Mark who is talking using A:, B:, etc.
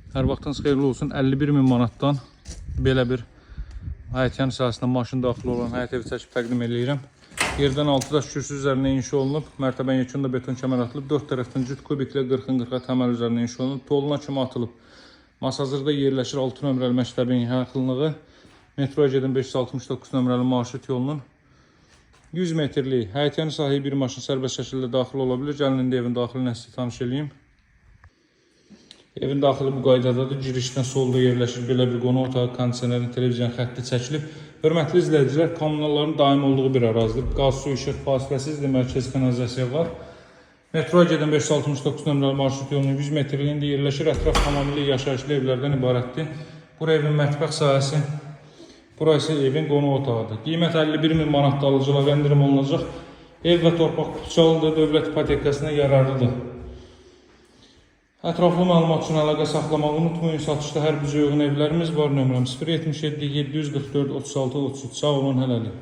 A: Hər vaxtınız xeyirli olsun. 51 min manatdan belə bir həyətyan sahəsinə maşın daxil olan həyət evi çəkib təqdim eləyirəm. Yerdən 6 daş kürsü üzərinə inşa olunub. Mərtəbənin yekununda beton kəmər atılıb. 4 tərəfdən cüt kubiklə 40-ın 40-a təməl üzərinə inşa olunub. Toluna kimi atılıb. Masazırda yerləşir 6 nömrəli məktəbin yaxınlığı. Metroya gedən 569 nömrəli marşrut yolunun 100 metrlik həyətyan sahəyə bir maşın sərbəst şəkildə daxil ola bilir. Gəlin indi evin daxilinə sizi tanış eləyim. Evin daxili bu qaydadadır. Girişdən solda yerləşir belə bir qonaq otağı, kondisionerin, televiziyon xətti çəkilib. Hörmətli izləyicilər, kommunalların daim olduğu bir ərazidir. Qaz, su, işıq fasiləsizdir, mərkəzi kanalizasiya var. Metroya gedən 569 nömrəli marşrut yolunun 100 metrliyində yerləşir. Ətraf tamamilə yaşayışlı evlərdən ibarətdir. Bura evin mətbəx sahəsi, bura isə evin qonaq otağıdır. Qiymət 51 min manatda alıcılara endirim olunacaq. Ev və torpaq kupçalıdır, dövlət ipotekasına yararlıdır. Ətraflı məlumat üçün əlaqə saxlamağı unutmayın. Satışda hər büdcəyə uyğun evlərimiz var. Nömrəm 077 744 36 33. Sağ olun, hələlik.